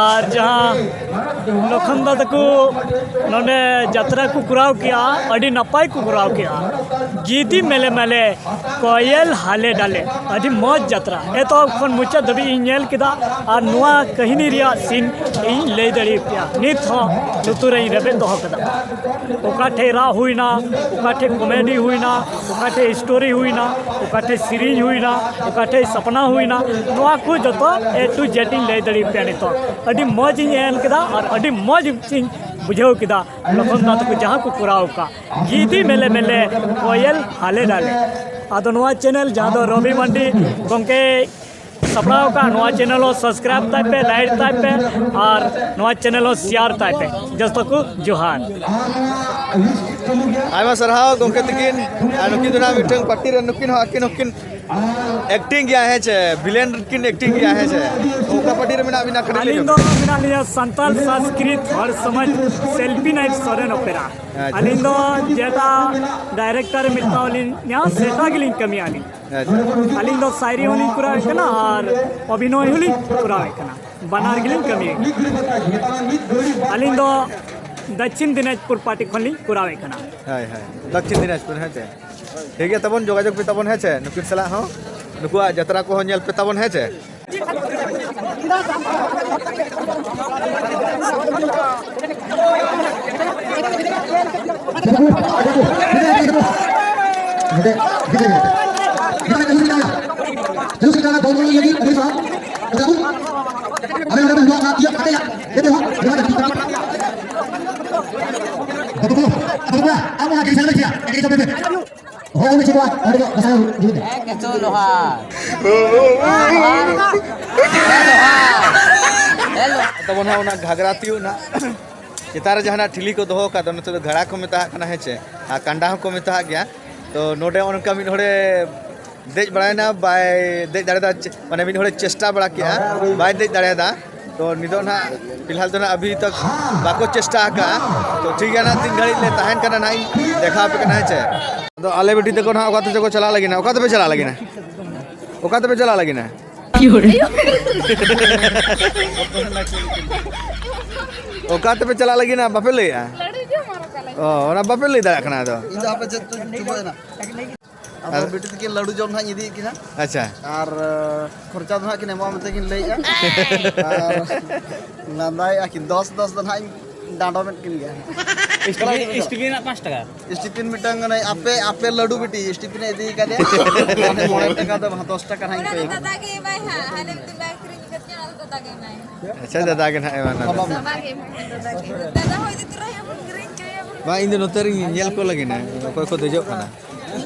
ᱟᱨ ᱡᱟᱦᱟᱸ ᱞᱚᱠᱷᱚᱱ ᱫᱟ ᱛᱟᱠᱚ ᱱᱚᱰᱮ ᱡᱟᱛᱨᱟ ᱠᱚ ᱠᱚᱨᱟᱣ ᱠᱮᱜᱼᱟ, ᱟᱹᱰᱤ ᱱᱟᱯᱟᱭ ᱠᱚ ᱠᱚᱨᱟᱣ ᱠᱮᱜᱼᱟ᱾ ᱜᱤᱫᱤ ᱢᱮᱞᱮ ᱢᱮᱞᱮ ᱠᱚᱭᱮᱞ ᱦᱟᱞᱮ ᱰᱟᱞᱮ, ᱟᱹᱰᱤ ᱢᱚᱡᱽ ᱡᱟᱛᱨᱟ, ᱮᱛᱚᱦᱚᱵ ᱠᱷᱚᱱ ᱢᱩᱪᱟᱹᱫ ᱫᱷᱟᱹᱵᱤᱡ ᱤᱧ ᱧᱮᱞ ᱠᱮᱫᱟ᱾ ᱟᱨ ᱱᱚᱣᱟ ᱠᱟᱹᱦᱱᱤ ᱨᱮᱭᱟᱜ ᱥᱤᱱ ᱤᱧ ᱞᱟᱹᱭ ᱫᱟᱲᱮᱭᱟᱯᱮᱭᱟ, ᱱᱤᱛ ᱦᱚᱸ ᱞᱩᱛᱩᱨ ᱨᱮᱧ ᱨᱮᱵᱮᱫ ᱫᱚᱦᱚ ᱠᱟᱫᱟ᱾ ᱚᱠᱟ ᱴᱷᱮᱡ ᱨᱟᱜ ᱦᱩᱭᱱᱟ, ᱚᱠᱟ ᱴᱷᱮᱡ ᱠᱚᱢᱮᱰᱤ ᱦᱩᱭᱱᱟ, ᱚᱠᱟ ᱴᱷᱮᱡ ᱥᱴᱳᱨᱤ ᱦᱩᱭᱱᱟ, ᱚᱠᱟ ᱴᱷᱮᱡ ᱥᱮᱨᱮᱧ ᱦᱩᱭᱱᱟ, ᱚᱠᱟ ᱴᱷᱮᱡ ᱥᱟᱯᱱᱟ ᱦᱩᱭᱱᱟ, ᱱᱚᱣᱟ ᱠᱚ ᱡᱚᱛᱚ A to Z ᱤᱧ ᱞᱟᱹᱭ ᱫᱟᱲᱮᱭᱟᱯᱮᱭᱟ ᱱᱤᱛᱚᱜ᱾ ᱟᱹᱰᱤ ᱢᱚᱡᱽ ᱤᱧ ᱧᱮᱞ ᱠᱮᱫᱟ ᱟᱨ ᱟᱹᱰᱤ ᱢᱚᱡᱽ ᱤᱧ ᱵᱩᱡᱷᱟᱹᱣ ᱠᱮᱫᱟ᱾ ᱞᱚᱠᱷᱚᱱ ᱫᱟ ᱛᱟᱠᱚ ᱡᱟᱦᱟᱸ ᱠᱚ ᱠᱚᱨᱟᱣ ᱟᱠᱟᱫ, ᱜᱤᱫᱤ ᱢᱮᱞᱮ ᱢᱮᱞᱮ ᱠᱚᱭᱮᱞ ᱦᱟᱞᱮ ᱰᱟᱞᱮ᱾ ᱟᱫᱚ ᱱᱚᱣᱟ ᱪᱮᱱᱮᱞ ᱡᱟᱦᱟᱸ ᱫᱚ ᱨᱚᱵᱤ ᱢᱟᱱᱰᱤ ᱜᱚᱢᱠᱮ ᱥᱟᱯᱲᱟᱣ ᱟᱠᱟᱫ, ᱱᱚᱣᱟ ᱪᱮᱱᱮᱞ ᱦᱚᱸ ᱥᱟᱵᱥᱠᱨᱟᱭᱤᱵ ᱛᱟᱭ ᱯᱮ, ᱞᱟᱭᱤᱠ ᱛᱟᱭ ᱯᱮ, ᱟᱨ ᱱᱚᱣᱟ ᱪᱮᱱᱮᱞ ᱦᱚᱸ ᱥᱮᱭᱟᱨ ᱛᱟᱭ ᱯᱮ᱾ ᱡᱚᱛᱚ ᱠᱚ ᱡᱚᱦᱟᱨ᱾ ᱟᱭᱢᱟ ᱥᱟᱨᱦᱟᱣ ᱜᱚᱢᱠᱮ ᱛᱤᱠᱤᱱ᱾ ᱟᱨ ᱱᱩᱠᱤᱱ ᱫᱚ ᱱᱟᱦᱟᱜ ᱢᱤᱫᱴᱟᱝ ᱯᱟᱨᱴᱤ ᱨᱮ ᱱᱩᱠᱤᱱ ᱦᱚᱸ ᱟᱹᱠᱤᱱ ᱦᱚᱸᱠᱤᱱ ᱮᱠᱴᱤᱝ ᱜᱮᱭᱟ, ᱦᱮᱸ ᱪᱮ? ᱵᱷᱤᱞᱮᱱ ᱠᱤᱱ ᱮᱠᱴᱤᱝ ᱜᱮᱭᱟ, ᱦᱮᱸ ᱪᱮ? ᱚᱠᱟ ᱯᱟᱨᱴᱤ ᱨᱮ ᱢᱮᱱᱟᱜ ᱵᱤᱱᱟ? ᱠᱟᱹᱴᱤᱡ ᱞᱟᱹᱭ ᱟᱹᱞᱤᱧ ᱧᱚᱜ ᱫᱚ ᱵᱤᱱ᱾ ᱢᱮᱱᱟᱜ ᱞᱤᱧᱟ ᱥᱟᱱᱛᱟᱞ ᱥᱚᱝᱥᱠᱨᱤᱛ ᱦᱚᱲ ᱥᱚᱢᱟᱡᱽ ᱥᱮᱞᱯᱤ ᱱᱟᱭᱤᱴ ᱥᱚᱨᱮᱱ ᱚᱯᱮᱨᱟ᱾ ᱟᱪᱪᱷᱟ᱾ ᱟᱹᱞᱤᱧ ᱫᱚ ᱡᱮᱴᱟ ᱰᱟᱭᱨᱮᱠᱴᱚᱨ ᱮ ᱢᱮᱛᱟᱣ ᱞᱤᱧᱟ, ᱥᱮᱴᱟ ᱜᱮᱞᱤᱧ ᱠᱟᱹᱢᱤᱭᱟ ᱟᱹᱞᱤᱧ᱾ ᱟᱪᱪᱷᱟ᱾ ᱟᱹᱞᱤᱧ ᱫᱚ ᱥᱟᱭᱨᱤ ᱦᱚᱸᱞᱤᱧ ᱠᱚᱨᱟᱣᱮᱫ ᱠᱟᱱᱟ ᱟᱨ ᱚᱵᱷᱤᱱᱚᱭ ᱦᱚᱸᱞᱤᱧ ᱠᱚᱨᱟᱣᱮᱫ ᱠᱟᱱᱟ, ᱵᱟᱱᱟᱨ ᱜᱮᱞᱤᱧ ᱠᱟᱹᱢᱤᱭᱮᱫ ᱠᱟᱱᱟ᱾ ᱟᱹᱞᱤᱧ ᱫᱚ ᱫᱚᱠᱠᱷᱤᱱ ᱫᱤᱱᱟᱡᱽᱯᱩᱨ ᱯᱟᱨᱴᱤ ᱠᱷᱚᱱ ᱞᱤᱧ ᱠᱚᱨᱟᱣᱮᱫ ᱠᱟᱱᱟ᱾ ᱦᱳᱭ, ᱦᱳᱭ, ᱫᱚᱠᱠᱷᱤᱱ ᱫᱤᱱᱟᱡᱽᱯᱩᱨ, ᱦᱮᱸ ᱪᱮ? ᱴᱷᱤᱠ ᱜᱮᱭᱟ, ᱛᱟᱵᱚᱱ ᱡᱳᱜᱟᱡᱳᱜᱽ ᱯᱮ ᱛᱟᱵᱚᱱ, ᱦᱮᱸ ᱪᱮ? ᱱᱩᱠᱤᱱ ᱥᱟᱞᱟᱜ ᱦᱚᱸ, ᱱᱩᱠᱩᱣᱟᱜ ᱡᱟᱛᱨᱟ ᱠᱚᱦᱚᱸ ᱧᱮᱞ ᱯᱮ ᱛᱟᱵᱚᱱ, ᱦᱮᱸ ᱪᱮ? ᱵᱟᱹᱵᱩ ᱠᱚ, ᱟᱵᱚ ᱠᱚ, ᱟᱢ ᱦᱚᱸ ᱦᱟᱸᱜ ᱠᱟᱹᱴᱤᱡ ᱥᱟᱭᱤᱰ ᱨᱮ ᱠᱷᱮᱭᱟ, ᱠᱟᱹᱴᱤᱡ ᱥᱟᱭᱤᱰ ᱨᱮ᱾ ᱦᱳᱭ, ᱩᱱᱤ ᱪᱮᱫ ᱠᱚ, ᱚᱸᱰᱮ ᱫᱚ ᱜᱷᱟᱥᱟᱣ ᱦᱩᱭᱩᱜ ᱛᱮ᱾ ᱮ, ᱠᱮᱪᱚ ᱞᱚᱦᱟ᱾ ᱛᱟᱵᱚᱱ ᱦᱟᱸᱜ ᱚᱱᱟ ᱜᱷᱟᱜᱽᱨᱟ ᱛᱤᱭᱳᱜ ᱱᱟᱜ ᱪᱮᱛᱟᱱ ᱨᱮ ᱡᱟᱦᱟᱱᱟᱜ ᱴᱷᱤᱞᱤ ᱠᱚ ᱫᱚᱦᱚ ᱟᱠᱟᱫ ᱫᱚ, ᱱᱚᱛᱮ ᱫᱚ ᱜᱷᱟᱲᱟ ᱠᱚ ᱢᱮᱛᱟᱜ ᱠᱟᱱᱟ, ᱦᱮᱸ ᱪᱮ, ᱟᱨ ᱠᱟᱸᱰᱟ ᱦᱚᱸᱠᱚ ᱢᱮᱛᱟᱜ ᱜᱮᱭᱟ᱾ ᱛᱚ, ᱱᱚᱰᱮ ᱚᱱᱠᱟ ᱢᱤᱫ ᱦᱚᱲᱮ ᱫᱮᱡ ᱵᱟᱲᱟᱭᱮᱱᱟ, ᱵᱟᱭ ᱫᱮᱡ ᱫᱟᱲᱮᱭᱟᱫᱟ, ᱪᱮ-, ᱢᱟᱱᱮ, ᱢᱤᱫ ᱦᱚᱲᱮ ᱪᱮᱥᱴᱟ ᱵᱟᱲᱟ ᱠᱮᱜᱼᱟ, ᱵᱟᱭ ᱫᱮᱡ ᱫᱟᱲᱮᱭᱟᱫᱟ᱾ ᱛᱚ, ᱱᱤᱛᱚᱜ ᱱᱟᱦᱟᱜ ᱯᱷᱤᱞᱦᱟᱞ ᱫᱚ ᱱᱟᱦᱟᱜ ᱟᱵᱷᱤ ᱛᱚᱠ ᱵᱟᱠᱚ ᱪᱮᱥᱴᱟ ᱟᱠᱟᱜᱼᱟ᱾ ᱛᱚ, ᱴᱷᱤᱠ ᱜᱮᱭᱟ, ᱱᱟᱦᱟᱜ ᱛᱤᱱ ᱜᱷᱟᱹᱲᱤᱡ ᱞᱮ ᱛᱟᱦᱮᱱ ᱠᱟᱱᱟ, ᱱᱟᱦᱟᱜ ᱤᱧ ᱫᱮᱠᱷᱟᱣ ᱟᱯᱮ ᱠᱟᱱᱟ, ᱦᱮᱸ ᱪᱮ᱾ ᱟᱫᱚ ᱟᱞᱮ ᱵᱤᱴᱤ ᱛᱟᱠᱚ ᱱᱟᱦᱟᱜ ᱚᱠᱟ ᱛᱮᱪᱚ ᱠᱚ ᱪᱟᱞᱟᱣ ᱞᱟᱹᱜᱤᱫ ᱱᱟ᱾ ᱚᱠᱟ ᱛᱮᱯᱮ ᱪᱟᱞᱟᱣ ᱞᱟᱹᱜᱤᱫ ᱱᱟ? ᱚᱠᱟ ᱛᱮᱯᱮ ᱪᱟᱞᱟᱣ ᱞᱟᱹᱜᱤᱫ ᱱᱟ? ᱚᱠᱟ ᱛᱮᱯᱮ ᱪᱟᱞᱟᱜ ᱞᱟᱹᱜᱤᱫ ᱱᱟ, ᱵᱟᱯᱮ ᱞᱟᱹᱭᱮᱜᱼᱟ? ᱚ, ᱚᱱᱟ ᱵᱟᱯᱮ ᱞᱟᱹᱭ ᱫᱟᱲᱮᱭᱟᱜ ᱠᱟᱱᱟ ᱟᱫᱚ? ᱤᱧ ᱫᱚ ᱟᱯᱮ ᱪᱮᱫ ᱪᱚ ᱪᱩᱵᱟᱹᱜ ᱮᱱᱟ? ᱟᱫᱚ ᱟᱨ ᱵᱤᱴᱤ ᱛᱟᱹᱠᱤᱱ ᱞᱟᱹᱰᱩ ᱡᱚᱢ ᱱᱟᱦᱟᱜ ᱤᱧ ᱤᱫᱤᱭᱮᱫ ᱠᱤᱱᱟ᱾ ᱟᱪᱪᱷᱟ᱾ ᱟᱨ, ᱟᱸ, ᱠᱷᱚᱨᱪᱟ ᱫᱚ ᱱᱟᱦᱟᱜ ᱠᱤᱱ ᱮᱢᱚᱜᱼᱟ ᱢᱮᱱᱛᱮ ᱠᱤᱱ ᱞᱟᱹᱭᱮᱜᱼᱟ᱾ ᱟᱨ ᱞᱟᱸᱫᱟᱭᱮᱜᱼᱟ ᱠᱤᱱ, ᱫᱚᱥ ᱫᱚᱥ ᱫᱚ ᱱᱟᱦᱟᱜ ᱤᱧ ᱰᱟᱸᱰᱚᱢᱮᱫ ᱠᱤᱱ ᱜᱮᱭᱟ᱾ ᱥᱴᱤᱯᱤᱱ, ᱥᱴᱤᱯᱤᱱ ᱨᱮᱱᱟᱜ ᱯᱟᱸᱪ ᱴᱟᱠᱟ᱾ ᱥᱴᱤᱯᱤᱱ ᱢᱤᱫᱴᱟᱝ, ᱚᱱᱮ ᱟᱯᱮ, ᱟᱯᱮ ᱞᱟᱹᱰᱩ ᱵᱤᱴᱤ, ᱥᱴᱤᱯᱤᱱ ᱮ ᱤᱫᱤ ᱠᱟᱫᱮᱭᱟ᱾ ᱢᱟᱱᱮ ᱢᱚᱬᱮ ᱴᱟᱠᱟ ᱫᱚ ᱵᱟᱝ, ᱫᱚᱥ ᱴᱟᱠᱟ ᱱᱟᱦᱟᱜ ᱤᱧ ᱚᱱᱟ ᱫᱚ ᱠᱚᱭ ᱠᱟᱱᱟ᱾ ᱫᱟᱫᱟ ᱜᱮ ᱮᱢᱟᱭ ᱦᱟᱸᱜ, ᱦᱟᱱᱮ ᱢᱤᱫᱴᱤᱡ ᱵᱟᱭ ᱠᱤᱨᱤᱧ ᱟᱠᱟᱫ ᱛᱤᱧᱟ, ᱚᱱᱟ ᱫᱚ ᱫᱟᱫᱟ ᱜᱮ ᱮᱢᱟᱭ ᱦᱟᱸᱜ᱾ ᱟᱪᱪᱷᱟ, ᱫᱟᱫᱟ ᱜᱮ ᱮᱢᱟᱭ, ᱫᱟᱫᱟ ᱜᱮ ᱮᱢᱟᱭ᱾ ᱫᱟᱫᱟ ᱦᱚᱸ ᱤᱫᱤ ᱛᱚᱨᱟᱭᱟ, ᱵᱚᱱ ᱠᱤᱨᱤᱧ ᱦᱚᱪᱚᱭᱟ, ᱵᱚᱱ᱾ ᱵᱟᱝ, ᱤᱧ ᱫᱚ ᱱᱚᱛᱮ ᱨᱤᱧ ᱧᱮᱞ ᱠᱚ ᱞᱟᱹᱜᱤᱫ ᱱᱟ, ᱚᱠᱚᱭ ᱠᱚ ᱫᱮᱡᱚᱜ ᱠᱟᱱᱟ᱾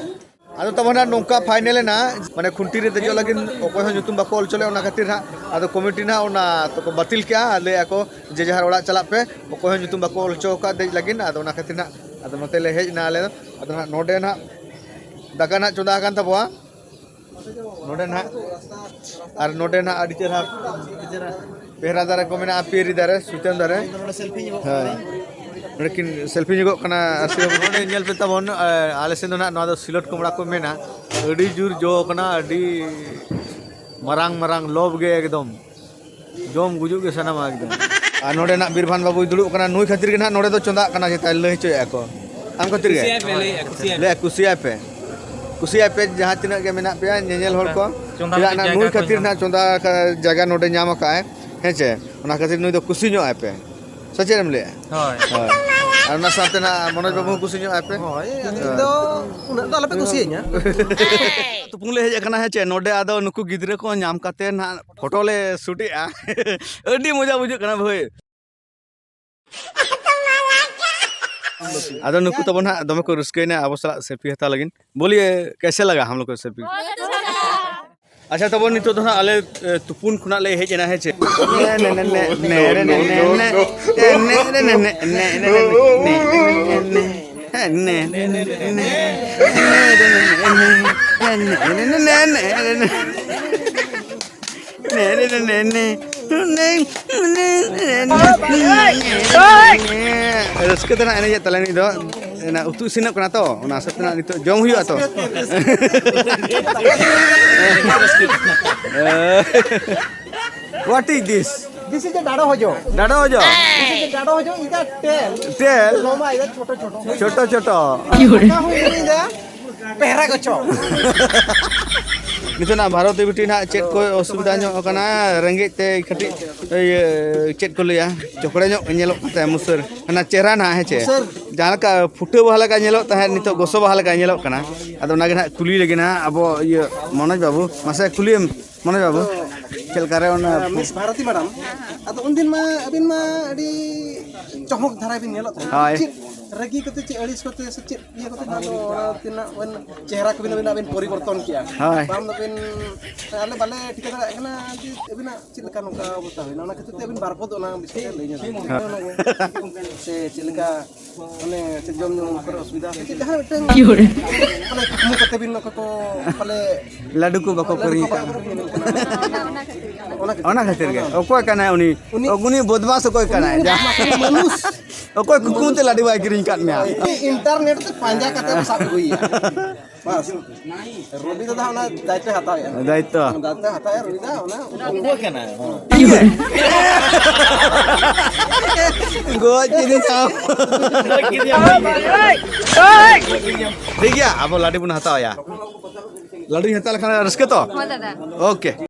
ᱟᱫᱚ ᱛᱟᱵᱚᱱ ᱦᱟᱸᱜ ᱱᱚᱝᱠᱟ ᱯᱷᱟᱭᱱᱮᱞ ᱮᱱᱟ, ᱢᱟᱱᱮ ᱠᱷᱩᱱᱴᱤ ᱨᱮ ᱫᱮᱡᱚᱜ ᱞᱟᱹᱜᱤᱫ ᱚᱠᱚᱭ ᱦᱚᱸ ᱧᱩᱛᱩᱢ ᱵᱟᱠᱚ ᱚᱞ ᱦᱚᱪᱚ ᱞᱮᱫ, ᱚᱱᱟ ᱠᱷᱟᱹᱛᱤᱨ ᱦᱟᱸᱜ ᱟᱫᱚ ᱠᱚᱢᱤᱴᱤ ᱱᱟᱦᱟᱜ ᱚᱱᱟ ᱫᱚᱠᱚ ᱵᱟᱹᱛᱤᱞ ᱠᱮᱜᱼᱟ, ᱞᱟᱹᱭᱮᱫᱼᱟ ᱠᱚ ᱡᱮ ᱡᱟᱦᱟᱸ ᱚᱲᱟᱜ ᱪᱟᱞᱟᱜ ᱯᱮ, ᱚᱠᱚᱭ ᱦᱚᱸ ᱧᱩᱛᱩᱢ ᱵᱟᱠᱚ ᱚᱞ ᱦᱚᱪᱚ ᱟᱠᱟᱫ ᱫᱮᱡ ᱞᱟᱹᱜᱤᱫ᱾ ᱟᱫᱚ ᱚᱱᱟ ᱠᱷᱟᱹᱛᱤᱨ ᱱᱟᱦᱟᱜ ᱟᱫᱚ ᱱᱚᱛᱮ ᱞᱮ ᱦᱮᱡ ᱮᱱᱟ ᱟᱞᱮ ᱫᱚ᱾ ᱟᱫᱚ ᱱᱟᱦᱟᱜ ᱱᱚᱰᱮ ᱱᱟᱦᱟᱜ ᱫᱟᱠᱟ ᱱᱟᱦᱟᱜ ᱪᱚᱸᱫᱟ ᱟᱠᱟᱱ ᱛᱟᱵᱚᱣᱟ, ᱱᱚᱰᱮ ᱱᱟᱦᱟᱜ, ᱟᱨ ᱱᱚᱰᱮ ᱱᱟᱦᱟᱜ ᱟᱹᱰᱤ ᱪᱮᱦᱨᱟ ᱯᱮᱦᱨᱟ ᱫᱟᱨᱮ ᱠᱚ ᱢᱮᱱᱟᱜᱼᱟ, ᱯᱤᱭᱟᱹᱨᱤ ᱫᱟᱨᱮ, ᱥᱩᱭᱛᱟᱹᱢ ᱫᱟᱨᱮ᱾ ᱦᱮᱸ, ᱱᱚᱰᱮ ᱠᱤᱱ ᱥᱮᱞᱯᱷᱤ ᱧᱚᱜᱚᱜ ᱠᱟᱱᱟ᱾ ᱟᱨ ᱥᱮ ᱱᱚᱰᱮ ᱧᱮᱞ ᱯᱮ ᱛᱟᱵᱚᱱ, ᱮ, ᱟᱞᱮ ᱥᱮᱱ ᱫᱚ ᱱᱟᱦᱟᱜ ᱱᱚᱣᱟ ᱫᱚ ᱥᱤᱞᱚᱴ ᱠᱚᱢᱲᱟ ᱠᱚ ᱢᱮᱱᱟ᱾ ᱟᱹᱰᱤ ᱡᱳᱨ ᱡᱚ ᱠᱟᱱᱟ, ᱟᱹᱰᱤ ᱢᱟᱨᱟᱝ ᱢᱟᱨᱟᱝ ᱞᱚᱵ ᱜᱮ ᱮᱠᱫᱚᱢ᱾ ᱡᱚᱢ ᱜᱩᱡᱩᱜ ᱜᱮ ᱥᱟᱱᱟᱢᱟ ᱮᱠᱫᱚᱢ᱾ ᱟᱨ ᱱᱚᱰᱮ ᱱᱟᱜ ᱵᱤᱨᱵᱷᱟᱱ ᱵᱟᱹᱵᱩᱭ ᱫᱩᱲᱩᱵ ᱠᱟᱱᱟ, ᱱᱩᱭ ᱠᱷᱟᱹᱛᱤᱨ ᱜᱮ ᱱᱟᱜ ᱱᱚᱰᱮ ᱫᱚ ᱪᱚᱸᱫᱟᱜ ᱠᱟᱱᱟ, ᱡᱮᱴᱟ ᱞᱟᱹᱭ ᱦᱚᱪᱚᱭᱮᱫᱼᱟ ᱠᱚ᱾ ᱟᱢ ᱠᱷᱟᱹᱛᱤᱨ ᱜᱮ? ᱠᱩᱥᱤᱭᱟᱭ ᱯᱮ, ᱞᱟᱹᱭᱮᱫᱼᱟ, ᱠᱩᱥᱤᱭᱟᱭ ᱯᱮ᱾ ᱞᱟᱹᱭᱟ, ᱠᱩᱥᱤᱭᱟᱭ ᱯᱮ᱾ ᱠᱩᱥᱤᱭᱟᱭ ᱯᱮ, ᱡᱟᱦᱟᱸ ᱛᱤᱱᱟᱹᱜ ᱜᱮ ᱢᱮᱱᱟᱜ ᱯᱮᱭᱟ ᱧᱮᱧᱮᱞ ᱦᱚᱲ ᱠᱚ᱾ ᱪᱚᱸᱫᱟ ᱪᱮᱫᱟᱜ ᱞᱟᱹᱜᱤᱫ ᱱᱟᱜ ᱡᱟᱭᱜᱟ ᱱᱩᱭ ᱠᱚ ᱠᱷᱟᱹᱛᱤᱨ ᱧᱟᱢ᱾ ᱱᱟᱜ ᱪᱚᱸᱫᱟ ᱟᱠᱟᱫ ᱡᱟᱭᱜᱟ ᱱᱚᱰᱮ ᱧᱟᱢ ᱟᱠᱟᱫᱼᱟᱭ, ᱦᱮᱸ ᱪᱮ? ᱚᱱᱟ ᱠᱷᱟᱹᱛᱤᱨ ᱱᱩᱭ ᱫᱚ ᱠᱩᱥᱤ ᱧᱚᱜ ᱟᱭ ᱯᱮ᱾ ᱥᱮ ᱪᱮᱫ ᱮᱢ ᱞᱟᱹᱭᱟ? ᱦᱳᱭ᱾ ᱦᱳᱭ᱾ ᱟᱨ ᱚᱱᱟ ᱥᱟᱶᱛᱮ ᱱᱟᱜ ᱢᱚᱱᱳᱡᱽ ᱵᱟᱹᱵᱩ ᱦᱚᱸ ᱠᱩᱥᱤ ᱧᱚᱜ ᱟᱭ ᱯᱮ᱾ ᱦᱳᱭ, ᱟᱹᱞᱤᱧ ᱫᱚ ᱩᱱᱟᱹᱜ ᱫᱚ ᱟᱞᱚᱯᱮ ᱠᱩᱥᱤᱭᱟᱹᱧᱟ᱾ ᱛᱩᱯᱩᱱ ᱞᱮ ᱦᱮᱡ ᱟᱠᱟᱱᱟ, ᱦᱮᱸ ᱪᱮ? ᱱᱚᱰᱮ ᱟᱫᱚ ᱱᱩᱠᱩ ᱜᱤᱫᱽᱨᱟᱹ ᱠᱚ ᱧᱟᱢ ᱠᱟᱛᱮ ᱱᱟᱜ ᱯᱷᱳᱴᱳ ᱞᱮ ᱥᱩᱴᱮᱜᱼᱟ᱾ ᱟᱹᱰᱤ ᱢᱚᱡᱟ ᱵᱩᱡᱷᱟᱹᱜ ᱠᱟᱱᱟ ᱵᱷᱟᱹᱭ᱾ ᱟᱫᱚ ᱱᱩᱠᱩ ᱛᱟᱵᱚᱱ ᱦᱟᱸᱜ ᱫᱚᱢᱮ ᱠᱚ ᱨᱟᱹᱥᱠᱟᱹᱭᱮᱱᱟ ᱟᱵᱚ ᱥᱟᱞᱟᱜ ᱥᱮᱞᱯᱷᱤ ᱦᱟᱛᱟᱣ ᱞᱟᱹᱜᱤᱫ᱾ ᱵᱳᱞᱤᱭᱮ, ᱠᱮᱥᱮ ᱞᱟᱜᱟ ᱦᱟᱢ ᱞᱳᱜ ᱠᱚ ᱥᱮᱞᱯᱷᱤ? ᱟᱪᱪᱷᱟ, ᱛᱟᱵᱚᱱ ᱱᱤᱛᱚᱜ ᱫᱚ ᱦᱟᱸᱜ ᱟᱞᱮ, ᱮ, ᱛᱩᱯᱩᱱ ᱠᱷᱚᱱᱟᱜ ᱞᱮ ᱦᱮᱡ ᱮᱱᱟ, ᱦᱮᱸ ᱪᱮ? ᱨᱟᱹᱥᱠᱟᱹ ᱛᱮ ᱱᱟᱜ ᱮᱱᱮᱡᱮᱫ ᱛᱟᱞᱮ ᱱᱩᱭ ᱫᱚ᱾ ᱚᱱᱟ ᱩᱛᱩ ᱤᱥᱤᱱᱚᱜ ᱠᱟᱱᱟ ᱛᱚ, ᱚᱱᱟ ᱦᱤᱥᱟᱹᱵ ᱛᱮ ᱱᱟᱜ ᱱᱤᱛᱚᱜ ᱡᱚᱢ ᱦᱩᱭᱩᱜᱼᱟ ᱛᱚ᱾ What is this? This is a dado hojo. ᱰᱟᱰᱚ ᱦᱚᱡᱚ? This is a dado hojo, is a tail. Tail? Loma, is a choto choto. ᱪᱷᱳᱴᱳ ᱪᱷᱳᱴᱳ᱾ Ka hui is a pehra gocho. ᱱᱤᱛᱚᱜ ᱱᱟᱜ ᱵᱷᱟᱨᱚᱛᱤ ᱵᱤᱴᱤ ᱱᱟᱜ ᱪᱮᱫ ᱠᱚ ᱚᱥᱩᱵᱤᱫᱷᱟ ᱧᱚᱜ ᱠᱟᱱᱟ, ᱨᱮᱸᱜᱮᱡ ᱛᱮ ᱠᱟᱹᱴᱤᱡ, ᱤᱭᱟᱹ, ᱪᱮᱫ ᱠᱚ ᱞᱟᱹᱭᱟ, ᱪᱚᱠᱲᱮ ᱧᱚᱜ ᱧᱮᱞᱚᱜ ᱠᱟᱱ ᱛᱟᱭᱟ ᱢᱩᱥᱟᱹᱨ᱾ ᱚᱱᱟ ᱪᱮᱦᱨᱟ ᱱᱟᱜ, ᱦᱮᱸ ᱪᱮ? ᱢᱩᱥᱟᱹᱨ᱾ ᱡᱟᱦᱟᱸ ᱞᱮᱠᱟ ᱯᱷᱩᱴᱟᱹ ᱵᱟᱦᱟ ᱞᱮᱠᱟ ᱧᱮᱞᱚᱜ ᱛᱟᱦᱮᱸᱫ, ᱱᱤᱛᱚᱜ ᱜᱚᱥᱚ ᱵᱟᱦᱟ ᱞᱮᱠᱟ ᱧᱮᱞᱚᱜ ᱠᱟᱱᱟ᱾ ᱟᱫᱚ ᱚᱱᱟᱜᱮ ᱱᱟᱜ ᱠᱩᱞᱤ ᱞᱮᱜᱮ ᱱᱟᱜ ᱟᱵᱚ ᱤᱭᱟᱹ ᱢᱚᱱᱳᱡᱽ ᱵᱟᱹᱵᱩ, ᱢᱟᱥᱮ ᱠᱩᱞᱤᱭᱮᱢ ᱢᱚᱱᱳᱡᱽ ᱵᱟᱹᱵᱩ, ᱪᱮᱫ ᱞᱮᱠᱟ ᱨᱮ ᱚᱱᱟ ᱢᱤᱥ ᱵᱷᱟᱨᱚᱛᱤ ᱢᱮᱰᱟᱢ, ᱟᱫᱚ ᱩᱱᱫᱤᱱ ᱢᱟ ᱟᱹᱵᱤᱱ ᱢᱟ ᱟᱹᱰᱤ ᱪᱚᱢᱚᱠ ᱫᱷᱟᱨᱟ ᱵᱤᱱ ᱧᱮᱞᱚᱜ ᱛᱟᱦᱮᱸᱫ᱾ ᱦᱳᱭ᱾ ᱪᱮᱫ ᱨᱟᱹᱜᱤ ᱠᱚᱛᱮ, ᱪᱮᱫ ᱟᱹᱲᱤᱥ ᱠᱚᱛᱮ, ᱥᱮ ᱪᱮᱫ ᱤᱭᱟᱹ ᱠᱚᱛᱮ ᱱᱟᱜ ᱫᱚ ᱚᱱᱟ ᱛᱤᱱᱟᱹᱜ ᱵᱤᱱ ᱪᱮᱦᱨᱟ ᱠᱚᱵᱤᱱ ᱟᱹᱵᱤᱱᱟᱜ ᱵᱤᱱ ᱯᱚᱨᱤᱵᱚᱨᱛᱚᱱ ᱠᱮᱜᱼᱟ? ᱦᱳᱭ᱾ ᱵᱟᱝ ᱫᱚᱵᱤᱱ, ᱟᱞᱮ ᱵᱟᱞᱮ ᱴᱷᱤᱠᱟᱹ ᱫᱟᱲᱮᱭᱟᱜ ᱠᱟᱱᱟ ᱡᱮ ᱟᱹᱵᱤᱱᱟᱜ ᱪᱮᱫ ᱞᱮᱠᱟ ᱱᱚᱝᱠᱟ ᱚᱵᱚᱥᱛᱟ ᱦᱩᱭᱱᱟ, ᱚᱱᱟ ᱠᱷᱟᱹᱛᱤᱨ ᱛᱮ ᱟᱹᱵᱤᱱ ᱵᱟᱨ ᱯᱚᱫ ᱚᱱᱟ ᱵᱤᱥᱚᱭ ᱛᱮ ᱞᱟᱹᱭ ᱧᱚᱜ ᱵᱤᱱ᱾ ᱦᱳᱭ᱾ ᱥᱮ ᱪᱮᱫ ᱞᱮᱠᱟ, ᱢᱟᱱᱮ, ᱪᱮᱫ ᱡᱚᱢ ᱧᱩ ᱠᱚᱨᱮ ᱚᱥᱩᱵᱤᱫᱷᱟ ᱥᱮ ᱪᱮᱫ ᱡᱟᱦᱟᱸ ᱢᱤᱫᱴᱟᱝ ᱢᱟᱱᱮ ᱠᱩᱠᱢᱩ ᱠᱟᱛᱮ ᱵᱤᱱ ᱚᱠᱚᱭ ᱠᱚ ᱯᱟᱞᱮ ᱞᱟᱹᱰᱩ ᱠᱚ ᱵᱟᱠᱚ ᱞᱟᱹᱰᱩ ᱠᱤᱨᱤᱧ ᱠᱚ ᱟᱠᱟᱫ᱾ ᱵᱟᱠᱚ ᱠᱤᱨᱤᱧ ᱟᱠᱟᱫ᱾ ᱚᱱᱟ ᱠᱷᱟᱹᱛᱤᱨ᱾ ᱚᱱᱟ ᱠᱷᱟᱹᱛᱤᱨ ᱜᱮ᱾ ᱚᱠᱚᱭ ᱠᱟᱱᱟᱭ ᱩᱱᱤ? ᱩᱱᱤ ᱩᱱᱤ ᱵᱚᱫᱢᱟᱥ ᱚᱠᱚᱭ ᱠᱟᱱᱟᱭ? ᱩᱱᱤ ᱡᱟᱦᱟᱸ ᱵᱚᱫᱢᱟᱥ ᱢᱟᱱᱩᱥ᱾ ᱚᱠᱚᱭ ᱠᱩᱠᱢᱩ ᱛᱮ ᱞᱟᱹᱰᱩ ᱵᱟᱭ ᱠᱤᱨᱤᱧ ᱟᱠᱟᱫ ᱢᱮᱭᱟ? ᱤᱱᱴᱟᱨᱱᱮᱴ ᱛᱮ ᱯᱟᱸᱡᱟ ᱠᱟᱛᱮ ᱥᱟᱵ ᱟᱹᱜᱩᱭᱮᱭᱟ᱾ ᱵᱟᱥ᱾ ᱨᱚᱵᱤ ᱫᱟᱫᱟ ᱚᱱᱟ ᱫᱟᱭᱤᱛᱛᱚᱭ ᱦᱟᱛᱟᱣᱮᱜᱼᱟ᱾ ᱫᱟᱭᱤᱛᱛᱚ᱾ ᱚᱱᱟ ᱫᱟᱭᱤᱛᱛᱚᱭ ᱦᱟᱛᱟᱣᱮᱜᱼᱟ ᱨᱚᱵᱤ ᱫᱟ, ᱚᱱᱟ ᱚᱠᱚᱭ ᱠᱟᱱᱟᱭ? ᱜᱚᱡ ᱠᱤᱫᱤᱧ ᱥᱟᱶ᱾ ᱴᱷᱤᱠ ᱜᱮᱭᱟ, ᱟᱵᱚ ᱞᱟᱹᱰᱩ ᱵᱚᱱ ᱦᱟᱛᱟᱣᱮᱜᱼᱟ᱾ ᱞᱟᱹᱰᱩᱧ ᱦᱟᱛᱟᱣ ᱞᱮᱠᱷᱟᱱ ᱨᱟᱹᱥᱠᱟᱹ ᱛᱚ? ᱦᱳᱭ ᱫᱟᱫᱟ᱾ ᱳᱠᱮ᱾